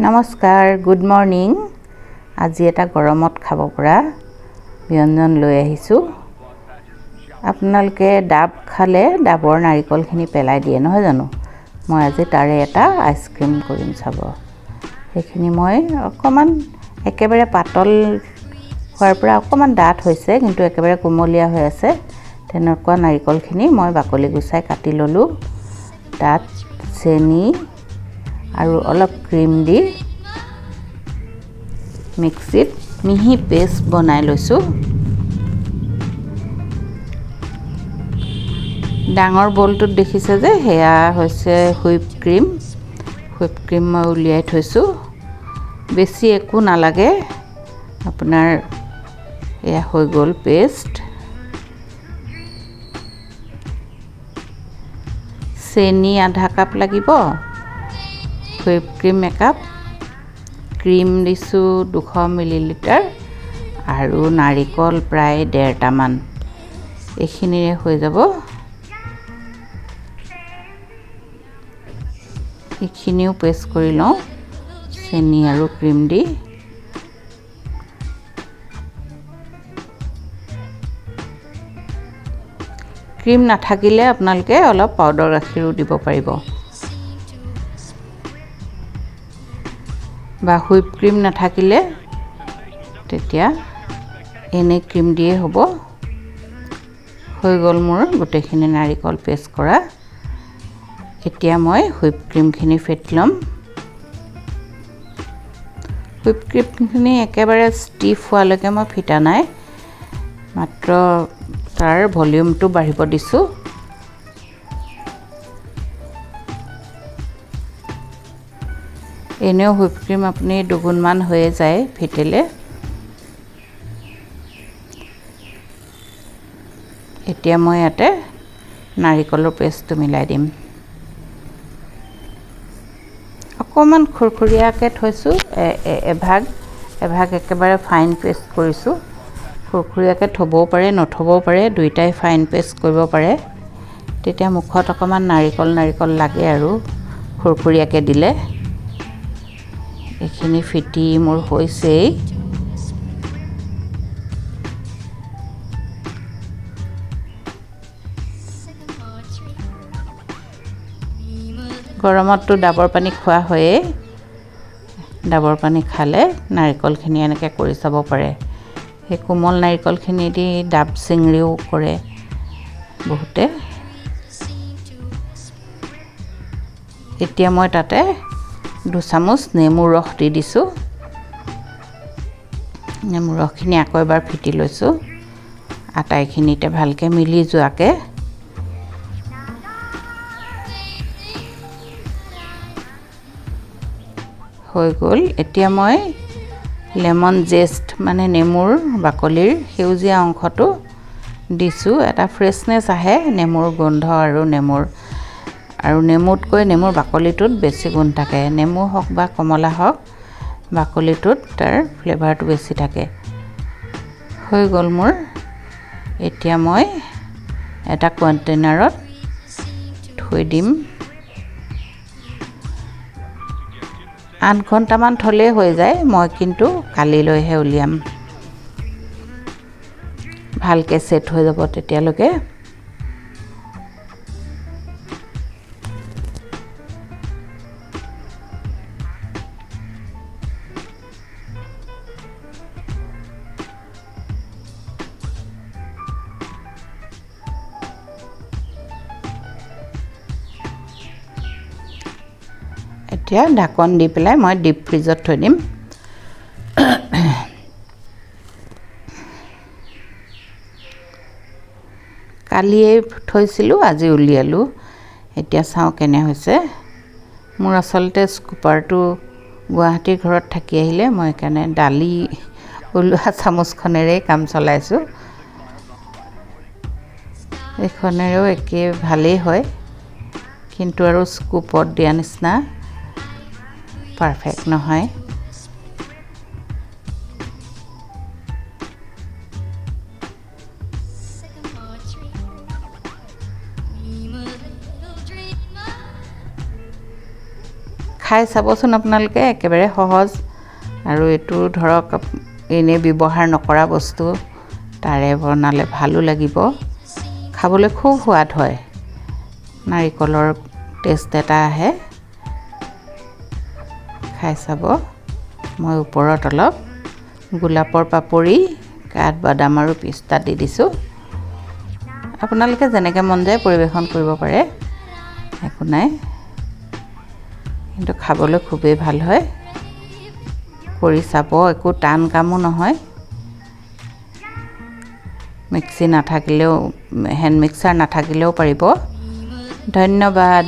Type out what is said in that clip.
নমস্কাৰ, good morning. আজি এটা গৰমত খাব পৰা ব্যঞ্জন লৈ আহিছোঁ। আপোনালোকে ডাব খালে ডাবৰ নাৰিকলখিনি পেলাই দিয়ে নহয় জানো? মই আজি তাৰে এটা আইচক্ৰীম কৰিম, চাব। সেইখিনি মই অকণমান একেবাৰে পাতল হোৱাৰ পৰা অকণমান ডাঠ হৈছে, কিন্তু একেবাৰে কোমলীয়া হৈ আছে। তেনেকুৱা নাৰিকলখিনি মই বাকলি গুচাই কাটি ল'লোঁ। তাত চেনি আৰু অলপ ক্ৰীম দি মিক্সিত মিহি পেষ্ট বনাই লৈছোঁ। ডাঙৰ বলটোত দেখিছে যে সেয়া হৈছে হুইপ ক্ৰীম। হুইপ ক্ৰীম মই উলিয়াই থৈছোঁ। বেছি একো নালাগে আপোনাৰ, এয়া হৈ গ'ল পেষ্ট। চেনি আধা কাপ লাগিব, হুইপ ক্ৰীম একাপ, ক্ৰীম দিছোঁ 200 মিলিলিটাৰ আৰু নাৰিকল প্ৰায় 1.5টামান। এইখিনিৰে হৈ যাব। এইখিনিও পেষ্ট কৰি লওঁ চেনি আৰু ক্ৰীম দি। ক্ৰীম নাথাকিলে আপোনালোকে অলপ পাউডাৰ গাখীৰো দিব পাৰিব, বা হুইপ ক্ৰীম নাথাকিলে তেতিয়া এনে ক্ৰীম দিয়ে হ'ব। হৈ গ'ল মোৰ গোটেইখিনি নাৰিকল পেষ্ট কৰা। এতিয়া মই হুইপ ক্ৰীমখিনি ফেটি ল'ম। হুইপ ক্ৰীমখিনি একেবাৰে ষ্টিফ হোৱালৈকে মই ফিটা নাই, মাত্ৰ তাৰ ভলিউমটো বাঢ়িব দিছোঁ। এনেও হুইপ ক্ৰীম আপুনি দুগুণমান হৈয়ে যায় ফিটিলে। এতিয়া মই ইয়াতে নাৰিকলৰ পেষ্টটো মিলাই দিম। অকণমান খুৰখুৰীয়াকৈ থৈছোঁ, এভাগ এভাগ একেবাৰে ফাইন পেষ্ট কৰিছোঁ। খুৰখুৰীয়াকৈ থ'বও পাৰে, নথ'বও পাৰে, দুইটাই ফাইন পেষ্ট কৰিব পাৰে। তেতিয়া মুখত অকণমান নাৰিকল নাৰিকল লাগে আৰু খুৰখুৰীয়াকৈ দিলে। এইখিনি ফিটি মোৰ হৈছেই। গৰমততো ডাবৰ পানী খোৱা হয়েই। ডাবৰ পানী খালে নাৰিকলখিনি এনেকৈ কৰি চাব পাৰে। সেই কোমল নাৰিকলখিনি দি ডাব চিঙৰিও কৰে বহুতে। এতিয়া মই তাতে 2 চামুচ নেমু ৰস দি দিছোঁ। নেমু ৰসখিনি আকৌ এবাৰ ফিটি লৈছোঁ আটাইখিনিতে ভালকৈ মিলি যোৱাকৈ। হৈ গ'ল। এতিয়া মই লেমন জেষ্ট মানে নেমুৰ বাকলিৰ সেউজীয়া অংশটো দিছোঁ। এটা ফ্ৰেছনেছ আহে নেমুৰ গোন্ধ, আৰু নেমুতকৈ নেমুৰ বাকলিটোত বেছি গুণ থাকে। নেমু হওক বা কমলা হওক, বাকলিটোত তাৰ ফ্লেভাৰটো বেছি থাকে। হৈ গ'ল মোৰ। এতিয়া মই এটা কণ্টেইনাৰত থৈ দিম। 8 ঘণ্টামান থ'লেই হৈ যায়। মই কিন্তু কালিলৈহে উলিয়াম, ভালকৈ ছেট হৈ যাব তেতিয়ালৈকে। এতিয়া ঢাকন দি পেলাই মই ডিপ ফ্ৰিজত থৈ দিম। কালিয়ে থৈছিলোঁ, আজি উলিয়ালোঁ। এতিয়া চাওঁ কেনে হৈছে। মোৰ আচলতে স্কুপাৰটো গুৱাহাটীৰ ঘৰত থাকি আহিলে, মই সেইকাৰণে দালি ওলোৱা চামুচখনেৰেই কাম চলাইছোঁ। এইখনেৰেও একে ভালেই হয়, কিন্তু আৰু স্কুপত দিয়া নিচিনা পাৰফেক্ট নহয়। খাই চাবচোন আপোনালোকে, একেবাৰে সহজ। আৰু এইটো ধৰক এনেই ব্যৱহাৰ নকৰা বস্তু, তাৰে বনালে ভালো লাগিব, খাবলৈ খুব সোৱাদ হয়। নাৰিকলৰ টেষ্ট এটা আহে, খাই চাব। মই ওপৰত অলপ গোলাপৰ পাপৰি, কাঠবাদাম আৰু পিস্তা দি দিছোঁ। আপোনালোকে যেনেকৈ মন যায় পৰিৱেশন কৰিব পাৰে, একো নাই, কিন্তু খাবলৈ খুবেই ভাল হয়। কৰি চাব, একো টান কামো নহয়। মিক্সি নাথাকিলেও, হেণ্ড মিক্সাৰ নাথাকিলেও পাৰিব। ধন্যবাদ।